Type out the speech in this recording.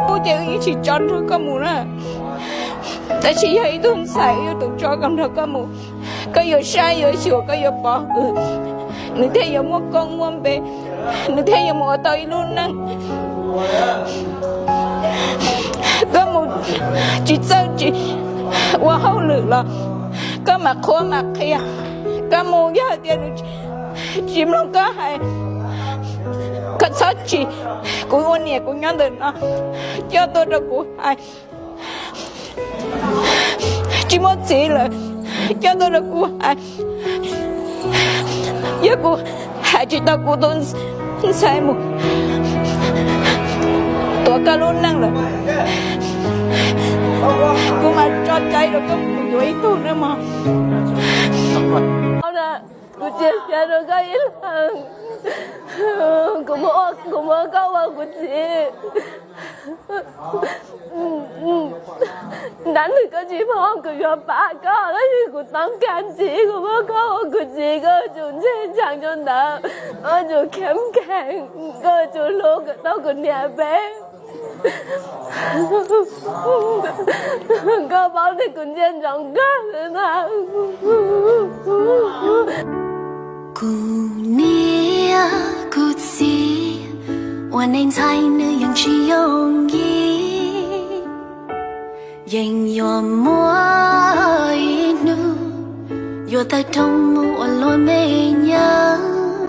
Kuv ces wb yeej tsis tso nrog koj mus na. Tab sis yog ib tug ntxhais wb yuav tsum tso kom nrog koj mus. Koj yuav saib yuav xyuas koj yuav pov hwm, nws thiaj yuav muaj koob muaj npe, nws thiaj yuav mus ua tau ib lub neej. Koj mus tsis txawj tsis ua hauj lwm los koj mam qhuab mam qhia. Koj mus yog hais tias nws tsis mloog koj hais, koj txhob tsis, kuv ua niam kuv nyob ntawm no, coj tuaj rau kuv hais. Tsis muaj txiv lawm, coj tuaj rau kuv hais. Yog kuv hais tsis tau kuv tus ntxhais mus, tuav koj lub neej lawm, kuv mam tso cai rau koj mus yuav ib tug nawb mog. Kuv tsis qhia rau koj ib leeg, kuv muab koj ua kuv txiv. Hnub twg koj tsis pom kuv yuav pab koj, tab sis kuv toob kas ntxiv, kuv muab koj ua kuv txiv, koj yuav tsum ntseeg ntsees rau ntawd, koj yuav tsum kheev khees, koj yuav tsum hlub kom tau kuv niam peb. Koj paub tias kuv ntsia ntsoov koj xwb na. Kuv niam kuv txiv ua neej ntxhais nws yeej tsis yooj yim, yeej yuav muaj ib hnub yuav tawg rooj mus ua luag me nyuam.